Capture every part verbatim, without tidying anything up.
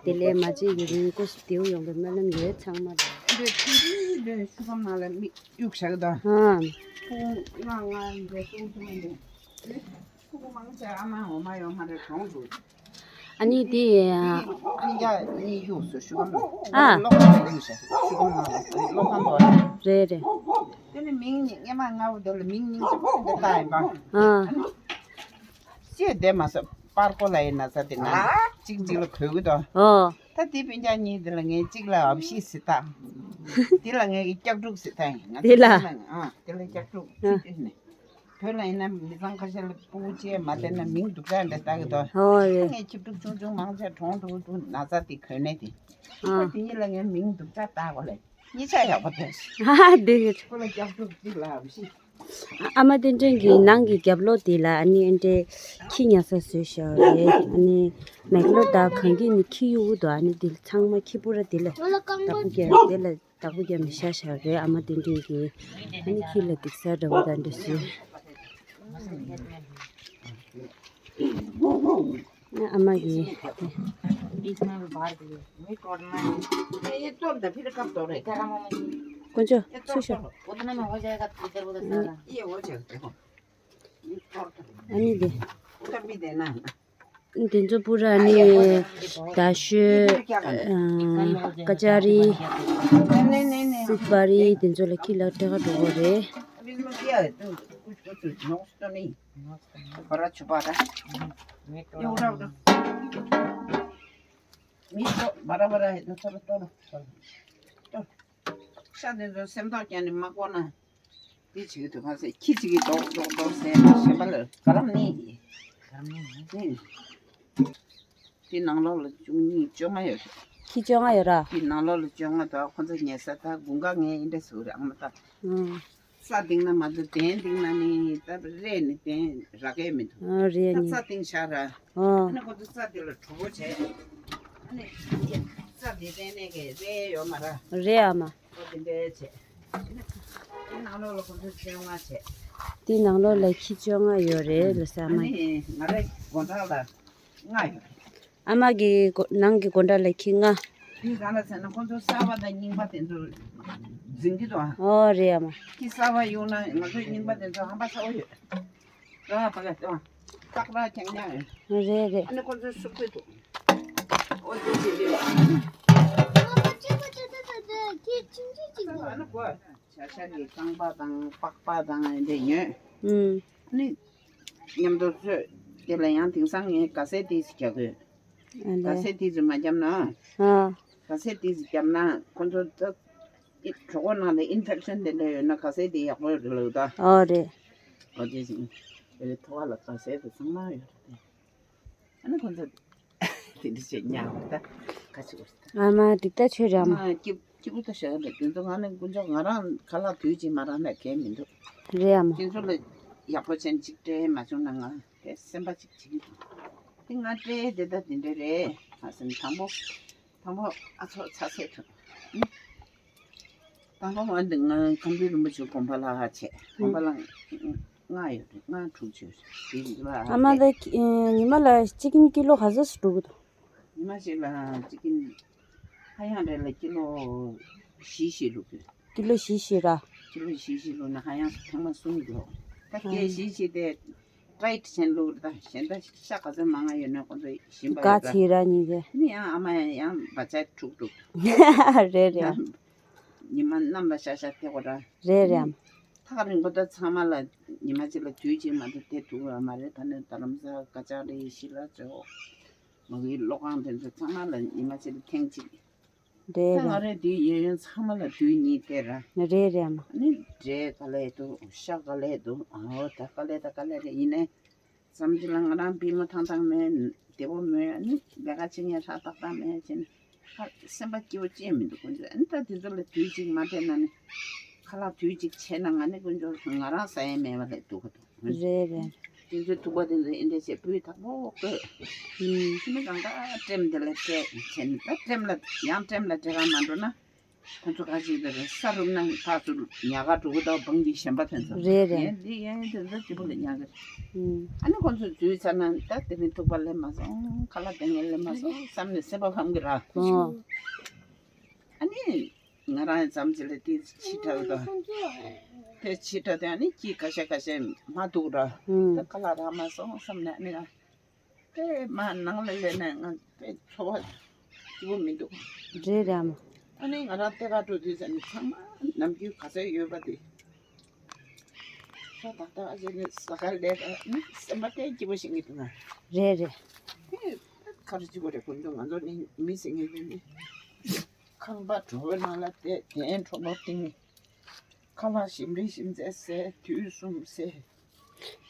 དེ་ལས་མ་བརྗེད་ཀྱི་རིང་སྐུ་ཞབས་ལྡེའུ་ཡོང་པའི་སྨོན་ལམ་ཡོད་ཚང་མ་ལ། འདི་ཚོ་འདི་འདི་ཤུ་གམ་ནང་ལ་མིག་གཡུག་བཞག་གི་འདུག་ཧ། ཁོང་ང་ང་འདི་གསུང་ཐུབ་མི་འདུག་ཁོ་མང་ཆེ་ཨ་མ་འོ་མ་ཡོང་མ་རེད་གྲོངས་འདུག་ཨ་ནི་དེ། ཨ་ནི་ཡ་ནི་གཡུག་སོ་ཤུ་གམ་ལ། ཨ། གློག་ཁང་ལ་གཡུག་བཞག་ཤུ་གམ་ནང་ལ་གློག་ཁང་དུ། རེད་རེད། དེ་ནི་མིང་ནི་སྔས་མ་ང་བུ་དེ་ལ་མིང་སྙིང་རྗེ་པོ་འདི་ལྟ་ཡིན་པ། ཨ། ཅེས་བསྡད་མ་སོང་པར་ཀོ་ལ་ཡིན་ན་ས་དེ་ན་གཅིག་གཅིག་ལ་གོས་གི་དོ། ཨོ། ད་དེ་སྤུན་ཀྱག་གཉིས་དེ་ལ་ངས་གཅིག་ལ་ཨབ་ཤི་ཟེར་ད། དེ་ལ་ངས་ཀྱི་སྐྱག་ཕྲུག་ཟེར་ད་ཡིན་ང་དེ་ལ། ཨ་དེ་ལ་སྐྱག་ཕྲུག་ཨ། ཅིག་དེ་ནས་བོད་ལ་ཡིན་ན་མི་ཚང་ཁ་ཤས་ལ་སྤུ་གུ་ཅེས་མ་བསྟན་ན་མིང་སྡུག་ཅག་འདྲ་ལྟ་གི་དོ། ཨོ་ཡེ། ངས་ཁྱི་ཕྲུག་ཆུང་ཆུང་མང་ཆེ་གྲོངས་འགྲོ་གི་འདུག་ན་ཚ་དེ་གོས་ནས་དེ། ཨ། ད་དེ་གཉིས་ལ་ངས་མིང་སྡུག་ཅག་བཏགས་པ་ལས། གཉིས་ཆ་ཡག་པོ་ཐོན་སོང་། ཨ་འདི་གི། ཁོ་ལ་སྐྱག་ཕྲུག་གཅིག་ལ་ཨབ་ཤི། ཨ་མ་རྟེན་འབྲེལ་གྱི་ནང་གི་རྒྱབ་ལོགས་དེ་ལ་ཨ་ནི་ཨེ་འདྲའི་ཁྱི་ཉལ་ས་བཟོས་བཞག་རེད། ཨ་ནི་མེག་ལོ་དང་གངས་སྐྱིད་ནི་ཁྱི་གཡུག་འདུག་ཨ་ནི་དེ་ཚང་མ་ཁྱི་སྤུ་ར་དེ་ལ་བདག་པོ་རྒྱག་དེ་ལ་བདག་པོ་རྒྱག་མི་ཤ་བཞག་རེད། ཨ་མ་རྟེན་འབྲེལ་གྱི་ཨ་ནི་ཁྱི་ལ་སྡིག་ས་འདྲ་བོ་དང་འདྲ་བཟོས། ཨ་མ་གི། ये तोड़ना है। ये तोड़ना है। ये तोड़ दे, फिर कब तोड़े? དཀོན་མཆོག་ये तोड़, ཚུར་ཤོག उतना में हो जाएगा, इधर उधर सारा। ये हो जाएगा, देखो। ये तोड़ दे। ཨ་ནི་དེ། उधर भी देना है ना। དེ་ཚོ་པུ་ར་ནི་ད་ཤོད། ཀ་ཅ་རི། नहीं, नहीं, नहीं, नहीं। སིག་པ་རི་དེ་ཚོ་ལ་ཁྱི་ལ་སྤྲད་ག་འགྲོ་གི་རེད། अभी इसमें क्या है? तो कुछ, कुछ नोक्स तो नहीं। बड़ा छुपा था। ये उठा, उठा। ये तो बड़ा, बड़ा है, तो चलो, तोड़ो, तोड़ो। तो, शादी तो सेम तो क्या नहीं, मको ना। དེ་བྱེད་ཀྱི་འདུག་ག་ཟེར། ཁྱི་གཅིག་གིས་རྡོག་རྡོག་རྡོག་ཟེར་ནས་གཞན་པ་ལ་ག་རམ་གནས་ཀྱི། ག་རམ་གནས་ཀྱི། དེ་ནང་ལོགས་ལ་བཅུ་གཉིས་བཅོ་ལྔ་ཡོད་རེད། ཁྱི་བཅོ་ལྔ་ཡོད་ར། དེ་ནང་ལོགས་ལ་བཅོ་ལྔ་དང་ཁོ་ཚོ་ཉལ་ས་ད་དགུན་ཁ་ངས་འདི་འདྲ་བཟོས་རེད་ཨ་མ་ད། ཨང་། ས་སྟེང་ན་མ་གཏོགས་གདན་སྟེང་ན་ནི་ད་རས་ནི་གདན་རག་གི་མི་འདུག་ཨ་རེད་ད་ནི། ས་སྟེང་བཞག་ར། ཨང་། ཨ་ནི་ཁོ་ཚོ་ས་དེ་ལ་གྲུ་བོ་བྱས། ཨ་ནི་ས་དེ་སྟེང་ནས་གི་རས་ཡོད་མ་ར། རེད་ཨ་མ། ཨོ་དེ་འདྲའི་བྱས། དེ་ནང་ལོགས་ལ་ཁོ་ཚོ་བཅོ་ལྔ་བྱས། དེ་ནང་ལོགས་ལ་ཁྱི་བཅོ་ལྔ་ཡོད་རེད་ལ་ཟེར་ཨ་མ། ཨ་ནི་ང་རའི་སྒོ་འགྲམ་ལ་ལྔ་ཡོད་རེད། ཨ་མ་གི་སྒོ་ནང་གི་སྒོ་འགྲམ་ལ་ཁྱི་ལྔ། དེ་ག་ལ་ཟེར་ན་ཁོ་ཚོ་གསར་པ་དང་རྙིང་པ་དེ་ཚོ་འཛིང་གི་འདུག་ཨ། ཨོ་རེད་ཨ་མ། ཁྱི་གསར་པ་གཡུག་ན་ང་ཚོའི་རྙིང་པ་དེ་ཚོ་ཧམ་པ་ཚ་པོ་ཡོད། ར་ཕ་ག་ཏོ། ཏག་ར་ཁྱང་ཁྱང་ཡོད། རེད་རེད། ཨ་ནི་ཁོ་ཚོའི་སུག་པོའི་ཐོག་ཨོ་ཙི་ཙི་ཙི། ཨ་ནི་ཁོ་ཤ་ཤ་གི་རྐང་པ་དང་པགས་པ་དང་འདི་ཉོས། ཨུམ། ཨ་ནི་མཉམ་དུ་བཙོས། དེ་ལ་ཡང་དེང་སང་ངས་ག་ཟེ་ཏིས་རྒྱག་དགོས། ཨ་ག་ལས། ཟེ་ཏིས་མ་བརྒྱབ་ན། ཨ། ག་ཟེ་ཏིས་བརྒྱབ་ན་ཁོ་ཚོ་ད་གྲོད་ཁོག་ནང་ལ་ཨིན་ཕེག་ཤན་དེ་འདྲ་ཡོད་ན་ག་ཟེ་ཏིས་ཡག་པོ་རེད་ལབ་ད། ཨོ་རེད། ཨོ་དེ་བཞིན་དེ་ཐོག་ལ་ག་ཟེ་ཏིས་ཚང་མ་ཡོད་རེད། ཨ་ནི་ཁོ་ཚོ་དེ་འདྲ་བྱས་ཉག་ད་ག་ཅིག་བར་ད། ཨ་མ་འགྲིག་ད་ཆོས་རེད་ཨ་མ། ཨ་སྐྱིད་སྐྱིད་པོ་ད་ཞེ་དྲག་རེད། དེ་ཚོ་ང་ནི་དཀོན་མཆོག་ང་རང་ཁ་ལག་དུས་གཅིག་མ་རག་ན་གལ་མི་འདུག་རེད་ཨ་མ། དེ་ཚོ་ལ་ཡག་པོ་བྱས་ནས་གཅིག་སྤྲད་མ་བྱུང་ན་ང་དེ་སེམས་པ་གཅིག་བྱེད་ཀྱི་འདུག་དེ་ང་སྤྲད་དེ་ད་དེ་འདྲ་རེད་ཨ་སེམས་དང་པོ། དང་པོ་ཨ་ཚོགས་ཚ་ཚད་ཐུབ། དང་པོ་ང་འདི་ང་ཁམས་པའི་རིན་པོ་ཆེ་གོམ་པ་ལ་ཧ་ཆེ་གོམ་པ་ལ་ལྔ་ཡོད་རེད། ལྔ་དྲུག་ཅུ་རེད། དེ་ལ་ཨ་མ་ད་ཉི་མ་ལ་ཅི་ཀིན་ཀི་ལོ་ག་ཚོད་སུ་འགྲོ་གི་འདུག་ཉི་མ་ཞིག་ལ་ཅི་ཀིན་ཧ་ཡང་རེད་ལ་ཀི་ལོ་བཞི་ཞིག་འགྲོ་གི། ཀི་ལོ་བཞི་ཞིག་ར། ཀི་ལོ་བཞི་ཞིག་འགྲོ་ན་ཧ་ཡང་ཐེངས་མ་གསུམ་འགྲོ། ད་ཀི་ལོ་བཞི་ཞིག་དེ། ཀྲའིཊ་བྱས་ལུགས་རེད་ད། གཞན་ད་ཤ་ག་ཚོད་མང་ང་ཡོད་ན་ཁོ་ཚོ་ཞིམ་པ་ག་ཡོད་ད། ཚིག་ར་གཉིས་ཀ་ནི་ཡང་ཨ་མ་ཡང་བ་ཆ་དྲུག་དྲུག་རེད་རེད། ཉི་མ་གནམ་ལ་ཤ་ཤ་ཐེ་གོ་ར། རེད་རེད་ཨམ། ཐག་རིང་པོ་ད་ཚང་མ་ལ་ཉི་མ་གཅིག་ལ་དུས་གཅིག་མ་གཏོགས་ཐེ་ཐུབ་ཡོད་མ་རེད། ད་ནི་རྡ་རམ་ས་ལ་ཀ་ཅག་རེད། ཤི་ལ་ཅོ། མ་གི་གློག་ཁང་དེ་ཚོ་ཚང་མ་ལ་ཉི་མ་གཅིག་ལ་ཐེངས་གཅིག་རེད་ད་ང་རེད། རེད་དེ་ཡོད་ཡོད་ཚང་མ་ལ་དུས་གཉིས་སྟེར་ར། རེད་རེད་ཨམ། ཨ་ནི་འབྲས་དཀའ་ལས་འདུག་ཤ་དཀའ་ལས་འདུག་ཨོ་ད་དཀའ་ལས་ད་དཀའ་ལས་རེད། ཡིན་ནའི་བསམ་ཚུལ་ལ་ང་རང་པུས་མོ་ཐང་ཐང་མེད། བདེ་པོ་མེད། ཨ་ནི་ལས་ཀ་བྱེད་མཁན་ཧྲག་ཏག་ཏག་མེད་བྱས་ནས་ཧ་སེམས་པ་སྐྱིད་པོ་ཅི་ཡང་མི་འདུག་དཀོན་མཆོག་ཨ་ནི་ད་དེ་ཚོ་ལ་དུས་གཅིག་མ་སྤྲད་ན་ནི་ཁ་ལག་དུས་གཅིག་བྱས་ན་ང་ནི་དཀོན་མཆོག་ང་རང་ཟ་ཡས་མེད་པ་ལས་སྡུག་ག་འདུག་རེད་རེད། དེ་ཚོའི་ཐུག་པ་དེ་ཚོ་ཨེ་འདྲ་བྱས་སྤུས་དག་པོ་བཀོད། ཨུམ། ཕྱི་མི་གང་ག་ཀྲེམ་དེ་ལ་སྤྲད་བྱས་ནས་ད་ཀྲེམ་ལ་ཡང་ཀྲེམ་ལ་སྤྲད་ག་མ་འགྲོ་ན་ ཁོ་ཚོ་ཁ་ཅིག་དེ་རེད། ས་རུབ་ན་ཕར་ཚུར་ཉལ་ག་འགྲོ་གི་འདུག་བང་གི་ཞེན་པ་དེ་ཚོ། རེད་རེད། ངས་འདི་ཡན་དེ་ཚོ་སྐྱིད་པོ་ལ་ཉལ་གི་རེད། ཨུམ། ཨ་ནི་ཁོ་ཚོ་འཛུལ་ཚར་ན་ད་དེ་རིང་ཐུག་པ་སླེབས་མ་སོང་། ཁ་ལག་དེ་ངས་ལེན་མ་སོང་བསམ་ནས་སེམས་པ་ཕམ་གི་ར། ཨོ། ཨ་ནི་ང་རང་ཡང་མཚམས་ཅིག་ལ་དེ་ཕྱི་དྲགས་དང་། དེ་ཕྱི་དྲགས་དེ་ཨ་ནི་སྐྱིད་ཁ་ཤས་ཁ་ཤས་མ་འདུག་ར། ཨུམ། ད་ཁ་ལག་རག་མ་སོང་བསམ་ནས་ཨ་ནི་ང་། དེ་མ་ནང་ལ་སླེབས་ནས་ང་དཔེ་ཚོར་བ་སྐྱིད་པོ་མི་འདུག་རེད་རེད་ཨ་མ། ཨ་ནི་ང་རང་ལྟེ་ཁ་འགྲོ་དུས་ཙམ་ནས་ཚང་མ་ནམ་རྒྱུན་ག་ཚོད་ཡོད་པ་དེ། ཤ་ཏག་ཏག་ཨ་ཅེ་ནི་ཟ་ག་ལས་ད་ནི་སེམས་པ་དཔེ་སྐྱིད་པོ་ཞིག་གི་འདུག་ང་། རེད་རེད། དེ་ཁ་རུ་སྐྱིད་པོ་རེད། ཀུན་ཏུ་ང་ཚོ་ནི་མི་ཟེར་མཁན་དེ་ནི་ཁང་པ་དྲོ་པོའི་ནང་ལ་བསྡད། གདན་དྲོ་པོ་བཏིང་། ཁ་ལག་ཞིམ་རེ་ཞིམ་ཚད་ཟས། དུས་གསུམ་ཟས།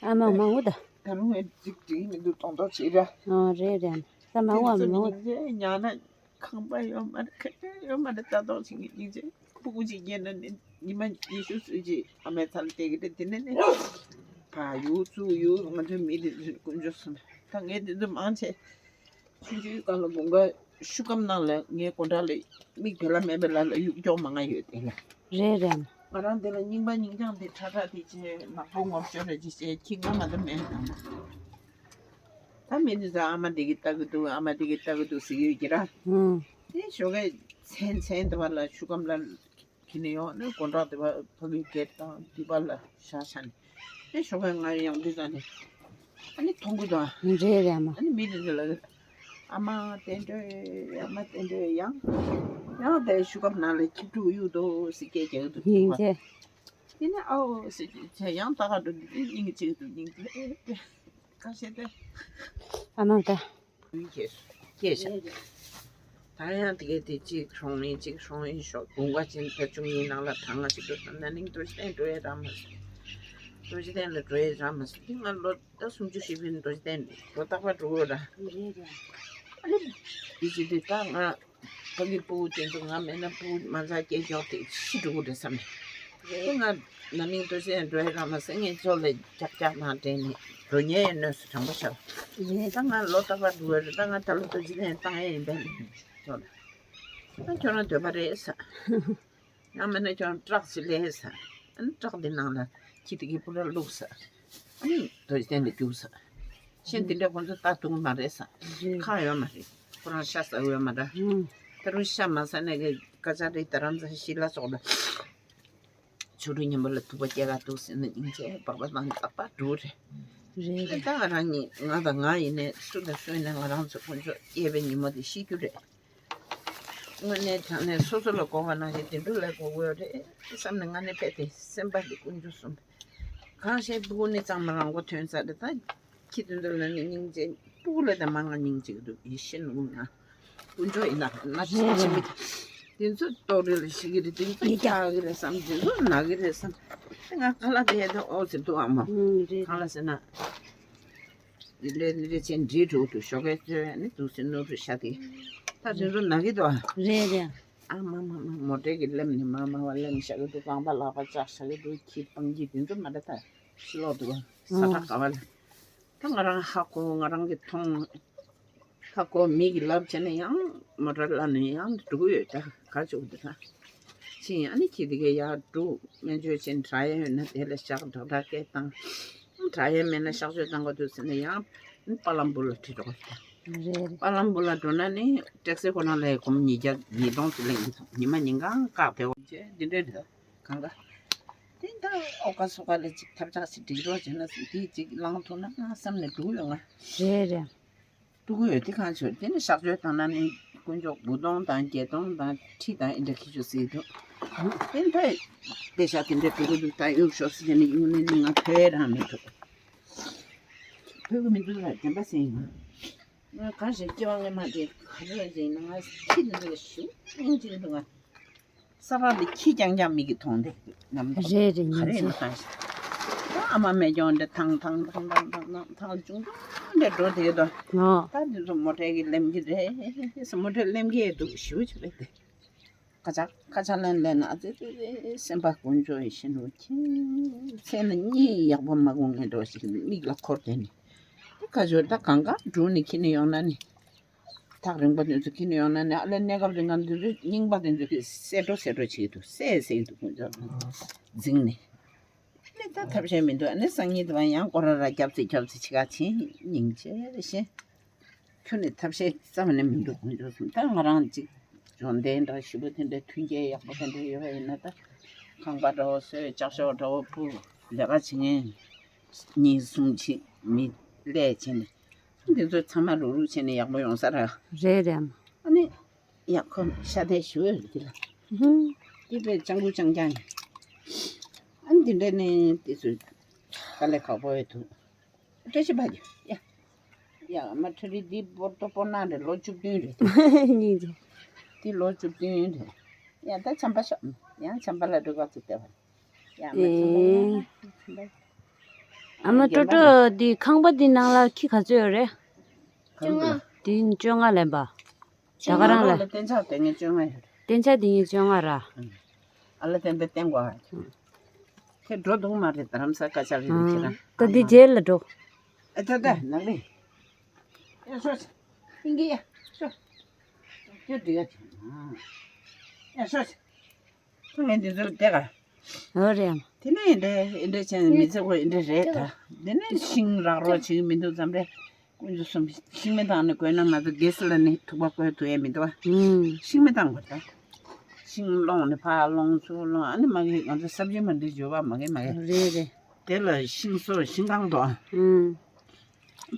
ཨ་མ་མང་པོ་ད། ད་རུང་ངས་འགྲིག་འགྲིག་མི་འདུག་གཏོང་གཏོང་བྱེད་ར། ཨ་རེད་རེད། ས་མ་དེ་བ་ཚོ་མང་པོ། ཉིན་རེ་ཉལ་ན་ཁང་པ་ཡོད་མ་རེད། ཁ་ཁ་ཡོད་མ་རེད། ལྟ་རྟོག་བྱེད་མཁན་སྙིང་རྗེ། སྤུ་གུ་གཅིག་སྐྱེས་ན་ནི་ཉི་མ་ཉི་ཤུ་ཙམ་ཅིག་ཨ་མའི་རྩ་ལ་བསྡད་ཀྱི་རེད། དེ་ནས་ནི་ཕར་ཡུག་ཚུར་ཡུག་ང་ཚོའི་མི་དེ་ཚོ་དཀོན་མཆོག་གསུམ། ད་ངས་དེ་ཚོ་མང་ཆེ། ཆུང་ཆུང་སྒང་ལ་དགུན་ཁ་ཤོག་སྒམ་ནང་ལ་ངའི་སྒོ་འགྲམ་ལ་མིག་བལ་ལ་མེད་པའི་ལ་ལ་གཡུག་ཀྱོག་མང་ང་ཡོད་དེ་ལ། རེད་རེད། ང་རང་འདི་ལ་རྙིང་པ་རྙིང་རྐྱང་དེ་ཁྲ་ཁྲ་དེ་བྱས། ནག་པོ་ངོ་ཤོར་རེ་ཅིག་བྱས། ཁྱི་ང་མ་ད་མེད་དང་། ད་མི་འདི་ཚོ་ཨ་མ་འདི་གིས་ལྟ་གི་འདུག་ཨ་མ་འདི་གིས་ལྟ་གི་འདུག་ཟེར་གི་ཡོད་ཀྱི་ར། ཧུམ། དེ་ཞོགས་ཀས་མཚན་མཚན་དེ་བ་ལ་ཤོག་སྒམ་ལ་ཁྱེར་ནས་ཡོང་ནས་སྒོ་འགྲམ་དེ་བ་ཕ་གི་སྒེར་དང་དེ་བ་ལ་བཞག་བཞག་ནས། ཨེ་ཞོགས་པ་ང་ཡང་འདི་ཙམ་ནས་ཨ་ནི་མཐོང་གི་འདུག་ཨ། རེད་རེད་ཨ་མ། ཨ་ནི་མི་དེ་ཚོ་ལ་ཨ་མ་བསྟན་སྒྲོལ། ཨ་མ་བསྟན་སྒྲོལ། ཡང་ཡང་དེ་ཤོག་སྒམ་ནང་ལ་ཁྱི་ཕྲུག་གཡུག་འདུག་ཟེར་སྐད་རྒྱག་གི་འདུག་སྙིང་རྗེ། དེ་ནས་ཨའོ་ཟེར་བྱས་ཡང་ལྟ་ག་འགྲོ་འདུག་སྙིང་རྗེ་འདུག་སྙིང་རྗེ། ཁ་ཤས་དེ། ཨ་མ་ད། སྐྱེས་སྐྱེས་བཞག་ད་ཡང་དེ་གས་དེ་གཅིག་ཧྲོང་ཡིན་གཅིག་ཧྲོང་ཡིན་ཤོག་དགུན་ཁ་ཅན་ད་ཆུང་ཡིན་ནང་ལ་ད་ང་ཞིག་འགྲོ་ན་ན་ནིང་རྡོ་རྗེ་གདན་འགྲོ་ཡས་རག་མ་སོང་། རྡོ་རྗེ་གདན་ལ་འགྲོ་ཡས་རག་མ་སོང་། དེ་ང་ལོ་ད་སུམ་ཅུ་བཞི་པའི་རྡོ་རྗེ་གདན་ལོ་རྟག་པར་འགྲོ་དགོས་ར། ཨ་ལེ། དེ་ཅི་དེ་ད་ང་ཕ་གི་སྤུ་གུ་དེ་ཚོ་ང་མེད་ན་སྤུ་གུ་མ་འཛག་སྐྱེ་ཤོག་དེ་ཤི་འགྲོ་གི་རེད་བསམ་ནས། དེ་ང་ན་ནིང་རྡོ་རྗེ་གདན་འགྲོ་ཡས་རག་མ་སོང་། ངས་ཚོ་ལ་ཀྱག་ཀྱག་ནང་དྲན་ནས་འགྲོ་ཉེན་ཡོད་ནོས་སུ་དྲང་པོ་བྱ། ད་ང་ལོ་རྟག་པར་འགྲོ་བ་རེད། ད་ང་ད་ལོ་རྡོ་རྗེ་གདན་བཏང་ཡས་ཡིན་པས་ལས་ཚོ་ལ། ད་ཁྱོད་རང་འདོད་པ་རེད་ས། ཡང་མིན་ན་ཁྱོད་རང་ཊག་ཅིག་ལེན་ས། ཨ་ནི་ཊག་འདི་ནང་ལ་ཁྱི་དེ་གའི་སྤུ་ར་བླུགས་ས། ཨ་ནི་རྡོ་རྗེ་གདན་ལ་རྒྱུགས་ས། གཞན་དེ་འདྲ་ཁོང་ཚོ་ལྟ་ཐུབ་ཀྱི་མ་རེད་ས། རེད། ཁག་ཡོད་མ་རེད། ཁོ་རང་ཤ་ཟ་གི་ཡོད་མ་རེད། ཨང་། ད་རུང་ཤ་མ་ཟ་ནས་གི་སྐད་ཆ་རེད། རྡ་རམ་ས་ཤི་ལ་སོགས་ལ། ཆོ་འཕྲུལ་ཉིན་མོ་ལ་ཐུག་པ་སྐྱེལ་ག་འདུག་ཟེར་ན་སྙིང་རྗེ་སྦག་སྦག་དང་རྟག་པར་འགྲོ་རེད། རེད་རེད། ད་ང་རང་ཉིད་ང་དང་ང་ཡིན་ནས་སུ་དང་སུ་ཡིན་ནས་ང་རང་ཚོ་དཀོན་མཆོག་སྐྱེས་པའི་ཉིན་མོ་དེ་ཤེས་རྒྱུ་རེད། དངོས་གནས་དྲང་གནས་སོ་སོ་ལ་དགོས་པ་ནང་བཞིན་དེ་འདྲ་ལ་དགོས་ཀྱི་ཡོད་རེད་བསམ་ནས་ང་ནི་ཕེབས་ཏེ་སེམས་པ་འདི་དཀོན་མཆོག་གསུམ། གང་ཤེས་སྤུ་གུ་ནི་གཙང་མ་རང་མགོ་ཐོན་ཚར་རེད། ད་ཁྱི་དེ་ཚོ་ལ་ནི་སྙིང་རྗེ། སྤུ་གུ་ལ་ད་མང་ང་སྙིང་རྗེ་གི་འདུག་ཡིད་ཤེས་ནུ་ང་། དཀོན་མཆོག་ཡིན་ན་ན་ཆེན་པོ་དེ་ཚོ་ལྟོགས་རེད་ལ་ཤི་གི་རེད། དེ་ཚོ་ཡི་ཀྱག་གི་རེད་བསམ། དེ་ཚོ་ན་གི་རེད་བསམ། ང་ཁ་ལག་དེ་ཡ་ད་ཨོ་ཟེར་འདུག་ཨ་མ། ཨང་རེད། གང་ལ་ཟེར་ན། ལས་ལས་ཆེན་འདྲིས་འགྲོ་འདུག་ཞོགས་ཀས་ཚོས་ནི་འདུག་སེ་ནོར་བུ་ཤ་དེ། ད་དེ་ཚོ་ན་གི་འདུག་ཨ། རེད་རེད། ཨ་མ་མ་མ་མོ་ཊའི་གི་ལེམ་ནི་མ་མ་བ་ལེམ་བཞག་གི་འདུག་རྐང་པ་ལག་པ་བཅག་བཞག་གི་འདུག་ཁྱི་སྤང་ཁྱི་དེ་ཚོ་མ་འདྲ་ད་ཕྱི་ལོག་འདུག་ཨ། ས་ཁྲ་ག་བ་ལ། ད་ང་རང་ཧ་གོ་ང་རང་གི་མཐོང་། ཧ་གོ་མི་གི་ལབ་བྱས་ན་ཡང་མོ་ཊ་ལ་ནས་ཡང་འགྲོ་གི་ཡོད་ད་ག་ཅུག་འདི་ད། ཕྱིན་ཨ་ནི་ཁྱི་དེ་གའི་ཡར་འགྲོ་སྨན་བཅོས་ཕྱིན་དྲག་ཡ་ཡོད་ན་དེ་ལ་བཞག་དྲག་དྲག་སྐད་བཏང་། དྲག་ཡ་མེད་ན་གཤག་བཅོས་བཏང་དགོས་འདུག་ཟེར་ན་ཡང་པ་ལམ་བུ་ལ་ཁྲིད་འགྲོ་གི་རེད། རེད་རེད། པ་ལམ་བུ་ལ་འགྲོ་ན་ནི་ཊེག་སི་ཁོ་ན་ལ་སྒོར་མོ་ཉིས་བརྒྱ་ཉིས་སྟོང་ཙམ་ལེན་གི་འདུག་ཉི་མ་ཉིན་གང་བཀག་བསྡད་འོ་བྱས་འདི་འདྲ་རེད། གང་ག་དེ་ད་ཨོ་ཀ་སོ་ཀ་ལ་ཅིག་ཐབས་ཆག་ཅིག་སྒྲིག་རོགས་བྱས་ན་དེ་ཅིག་ལངས་ཐུབ་ན་ང་བསམ་ནས་འགྲོ་གི་ཡོད་ང་། རེད་རེད། འགྲོ་གི་ཡོད་དེ་གང་བྱོས། དེ་ནི་གཤག་བཅོས་བཏང་ན་ནི་དཀོན་མཆོག་དགུ་སྟོང་དང་བརྒྱད་སྟོང་དང་ཁྲི་དང་ཨེ་འདྲ་ཁྱི་ཆོ་ཟེར་འདུག་དེ་ད་པེ་ཤག་དེ་འདྲ་འགྲོ་གི་འདུག་ད་གཡུག་ཤོག་ཟེར་ནས་གཡུག་ནས་ནི་ང་ཐོས་རང་མི་ཐུབ། ཐོས་གི་མི་འདུག་ལ་བདེན་པ་ཟེར་ཡིན། ང་གང་ཞིག་སྐྱེ་བ་སྔོན་མ་དེ་ག་རེ་ལ་ཟེར་ཡིན་ན་ང་ཁྱི་དེ་འདྲ་ཞུ་ཨིན་ཅིག་འདུག་ང་། ས་ཕག་འདི་ཁྱི་རྐྱང་རྐྱང་མིག་གིས་མཐོང་དེ་ནམ་རེད་རེད། ག་ཉིན་རེད་ཅིག་ན་ཐང་ཞིག་ད་ཨ་མ་མེ་སྐྱོང་འདི་ཐང་ཐང་ཐང་ཐང་ཐང་ཐང་ཐང་ལ་ཅུང་ཅུང་འདི་འགྲོ་དེ་དོ། ཨོ། ད་འདི་ཚོ་མོ་ཊའི་གི་ལེམ་གི་རེད། མོ་ཊའི་ལེམ་གི་འདུག་ཞུ་ཅི་རེད་དེ། ཁ་ཆག་ཁ་ཆག་ལན་ལན་ཨ་ཙི་ཙི་ཙི་སེམས་པ་དཀོན་མཆོག་ཡིན་ཤེས་ནོ་ཁྱི་མཚན་ལ་གཉིད་ཡག་པོ་མ་ཁུག་ངེས་འགྲོ་ཞིག་མིག་ལ་འཁོར་དེ་ནི། དེ་ཁ་ཆོར་ད་གང་ག་འགྲུལ་ནི་ཁྱི་ནི་ཡོང་ན་ནི། ཐག་རིང་པོ་དེ་ཚོ་ཁྱེར་ནས་ཡོང་ན་ནི། ཨ་ལས་གནས་སྐབས་དེ་ང་འདི་ཚོ་རྙིང་པ་དེ་ཚོ་གིས་བསད་འགྲོ་བསད་འགྲོ་བྱེད་ཀྱི་འདུག་བསད་བསད་ཀྱི་འདུག་ཁོང་ཚོ་འཛིང་ནས། ཨ་ནི་ད་ཐབས་ཤེས་མི་འདུག་ཨ་ནི་སང་ཉིན་དེ་བ་ཡང་སྐོར་ར་ར་རྒྱབ་ཙེ་རྒྱབ་ཙེ་ཅིག་ག་ཕྱིན། སྙིང་རྗེ་རེད་ཤེས། ཁྱོན་ནས་ཐབས་ཤེས་རྩ་བ་ནས་མི་འདུག་ཁོང་ཚོ་གསུམ། ད་ང་རང་ཅིག་འབྱོར་ལྡན་འདྲ་ཞེ་པོ་དེ་འདྲའི་མཐུན་རྐྱེན་ཡག་པོ་དེ་འདྲ་ཡོད་པ་ཡིན་ན། ད་ཁང་པ་འདྲ་བོ་བཟོས། ལྕགས་ཤོག་འདྲ་བོ་སྤུར། ལས་ཀ་བྱེད་མཁན་གཉིས་གསུམ་ཅིག་མི་ལས་བྱས་ནས། འདི་ཚོ་ཚང་མ་རུག་རུག་བྱས་ནས་ཡག་པོ་ཡོང་ས་རེད། རེད་རེད། ཨ་ནི་ཡག་ཁོ་ཤ་དེ་ཞུ་འོས་རེད་འདི་ལ། ཧུམ། འདི་དཔེ་ལྕང་ཀུ་ལྕང་རྐྱང་ཡིན། ཨ་ནི་འདི་འདྲ་ནི་དེ་ཚོ་དཀའ་ལས་ཁག་པོ་ཡོད་འདུག་བཀྲ་ཤིས་པ་ཡ། ཡ་མ་ཁྲ་རི་འདི་པོ་ཏོ་པོ་ན་རེད། ལོ་བཅུ་བདུན་རེད། སྙིང་རྗེ། འདི་ལོ་བཅུ་བདུན་རེད། ཡ་ད་བྱམས་པ་ཤོག་ཡང་བྱམས་པ་ལ་འགྲོ་ག་ཚུར་བལྟས་པ། ཡ་མ་ཨེ། བྱམས་པ་ཡ། ཨ་མ་ཀྲོ་ཀྲོ། འདི་ཁང་པ་འདི་ནང་ལ་ཁྱི་ག་ཚོད་ཡོད་རེད། གང་དུ། འདི་བཅོ་ལྔ་ལེན་པ། ད་ག་རང་ལ། ལ་གཏན་ཆགས་དེ་ངས་བཅོ་ལྔ་ཡོད་རེད། གཏན་ཆགས་དེ་ངས་བཅོ་ལྔ་ར། ཨ་ལ་དེ་འདྲ་བསྟན་དགོས་ཨ། ཁྱེད་འགྲོ་འདུག་མ་རེད། རྡ་རམ་ས་སྐད་ཆ་རེད་ཁྱེད་རང་། ད་འདི་རྗེས་ལ་འགྲོ། ཨ་ད་ད་ནག་ལི། ཡ་ཤོ་ཤ། ཨིན་གི་ཡ་ཤོ། ཁྱོད་འདི་ཡ་ཆུ། ཡ་ཤོ་ཤ། ཁྱོད་ངས་འདི་ཚོ་བལྟས་ག། འོ་རེད། དེ་ནས་འདི་འདྲ་བྱས་ནས་མི་ཚེ་ཁོ་འདི་འདྲ་རེད་ད། འདི་ནས་ཤིང་རག་རོགས་བྱེད་ཀྱི་མི་འདུག་ཙམ་རེད། དཀོན་མཆོག་གསུམ། ཤིང་མེ་དང་ནི་དགོས་ན་ང་ཚོ་གེ་སི་ལ་ནི་ཐུག་པ་བསྐོལ་ཐུབ་ཡས་མི་འདུག་བ། ཨུམ། ཤིང་མེ་དང་དགོས་ད། ཤིང་སློང་ནི་ཕར་སློང་ཚུར་སློང་། ཨ་ནི་མ་གི་ང་ཚོ་སབ་ཇི་མ་འདི་འཇོ་བ་མ་གི་མ་གི། རེད་རེད། དེ་ལ་ཤིང་བཟོ་ཤིང་ཁང་དུ། ཨུམ།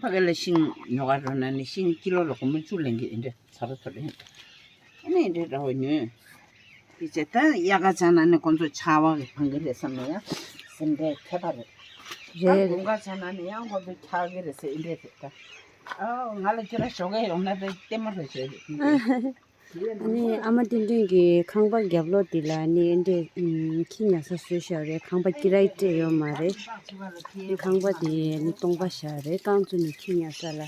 ཕ་གི་ལ་ཤིང་ཉོ་ག་འགྲོ་ན་ནི་ཤིང་ཀི་ལོ་ལ་སྒོར་མོ་བཅུ་ལེན་གི་ཨིན་འདྲ་ཚ་རུ་ཚ་རུ་ཡིན། ཨ་ནི་ཨིན་འདྲ་འདྲ་བོ་ཉོས། དེ་བྱས་ད་དབྱར་ཁ་ཆགས་ན་ནི་ཁོང་ཚོ་ཆར་པ་གི་ཕང་གི་རེད་བསམ་ནས་ཡང་སེམས་ཁྲལ་ཐེབས་པ་རེད། ད་རེད། དགུན་ཁ་ཆགས་ན་ནི་ཡང་ཁོང་ཚོ་འཁྱག་གི་རེད་ཟེར་ཨིན་འདྲ་ཟེར་ད། ཨའོ་ང་ལ་ཁྱེད་རང་ཞོགས་ཀས་ཡོང་ན་དཔེ་ལྟད་མོ་རེད་ཟེར། ཨ་ནི་ཨ་མ་བསྟན་སྒྲོན་གྱི་ཁང་པ་རྒྱབ་ལོགས་འདི་ལ་ནི་ཨེ་འདྲས་ཁྱི་ཉལ་ས་བཟོས་བཞག་རེད། ཁང་པ་ཀི་ར་ཡི་སྤྲད་ཡོད་མ་རེད། ཁང་པ་དེ་ནི་སྟོང་པ་བཞག་རེད། རྐང་བཙུགས་ནས་ཁྱི་ཉལ་ས་ལ།